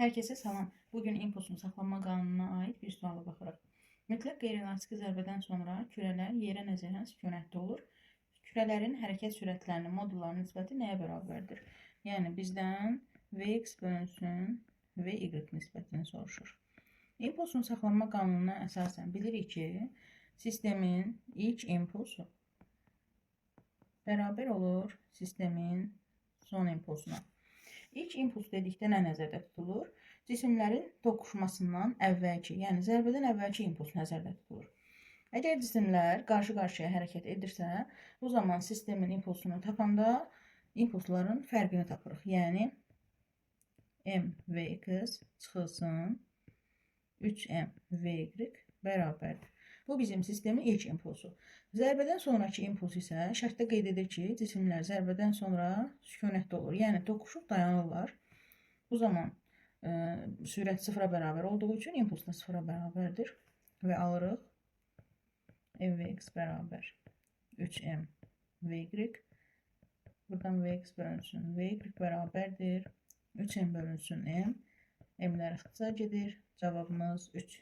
Hər kəsə salam. Bugün impulsun saxlanma qanununa aid bir suala baxırıq. Mütləq qeyri-elastiki zərbədən sonra kürələr yerə nəzərən sükunətdə olur. Kürələrin hərəkət sürətlərinin modulların nisbəti nəyə bərabərdir? Yəni bizdən Vx bölünsün Vy nisbətini soruşur. İmpulsun saxlanma qanununa əsasən bilirik ki, sistemin ilk impulsu bərabər olur sistemin son impulsuna. İlk impuls dedikdə nə nəzərdə tutulur? Cisimlərin toqquşmasından əvvəlki, yəni zərbədən əvvəlki impuls nəzərdə tutulur. Əgər cisimlər qarşı-qarşıya hərəkət edirsə, bu zaman sistemin impulsunu tapanda impulsların fərqini tapırıq. Yəni mvx çıxılsın 3m vy bərabərdir. Bu bizim sistemin ilk impulsu. Zərbədən sonrakı impuls isə şərtdə qeyd edir ki, cisimlər zərbədən sonra sükunətdə olur. Yəni toqquşub dayanırlar. Bu zaman sürət sıfıra bərabər olduğu üçün impuls da sıfıra bərabərdir və alırıq mvx bərabər 3m vy. Buradan vx bölünsün vy bərabərdir 3m bölünsün m. M-lər ixtisar gedir. Cavabımız 3.